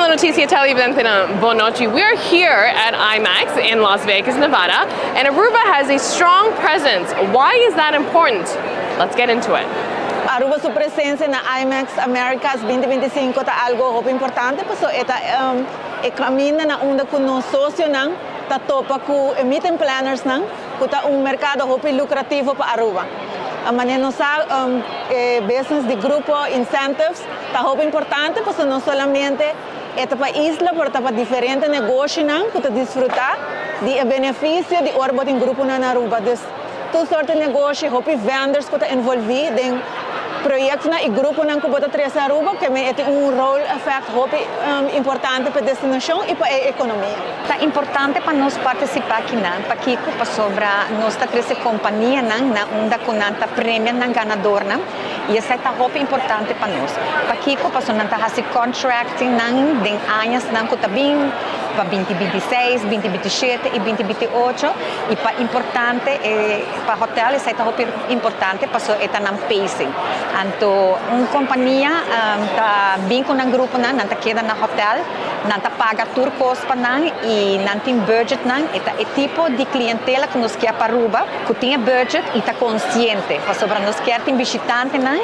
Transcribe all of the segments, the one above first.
Telenoticia televidente, bon nochi. We're here at IMEX in Las Vegas, Nevada, and Aruba has a strong presence. Why is that important? Let's get into it. Aruba su presencia na IMEX Americas 2025 ta algo hopi importante, paso e ta e caminda na unda cu nos socionan ta topa cu meeting planners nan, cu ta un mercado hopi lucrativo pa Aruba. E manera nos business di grupo incentives ta hopi importante, paso no solamente e ta pa isla, pero ta pa diferente negoshinan cu ta disfruta di beneficio di ora tin grupo na Aruba. Dus tur sorto di negoshi, hopi vendors cu ta envolvi den proyectonan y gruponan cu bo ta trece Aruba, cu tin un role effect hopi importante pa e destinacion y pa e economia. Ta importante pa nos participa aki nan, pakico? Pasobra nos ta trece companianan na unda cu nan ta premia nan ganadornan y esey ta hopi importante pa nos. Pakico? Paso nan ta hasi contracting nan den añanan cu ta bin pa 2026, 2027 y 2028 y pa importante pa hotel esey ta hopi importante, paso e ta nan pacing. Anto un compania ta bin cu un grupo nan, nan ta keda na hotel, nan ta paga tur cos pa nan y nan tin budget nan, e ta e tipo di clientela cu nos kier pa Aruba, cu tin budget y ta consciente, pasobra nos kier tin bishitantenan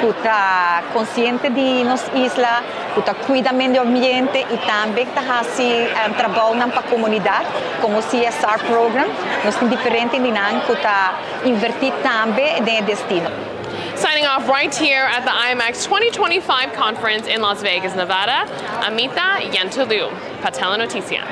cu ta consciente di nos isla, cu ta cuida medio ambiente y tambe ta hasi trabou nan pa comunidad, como CSR program. Nos tin diferente nan cu ta inverti tambe den destino. Signing off right here at the IMEX 2025 conference in Las Vegas, Nevada, Amita Yantulu, pa Telenoticia.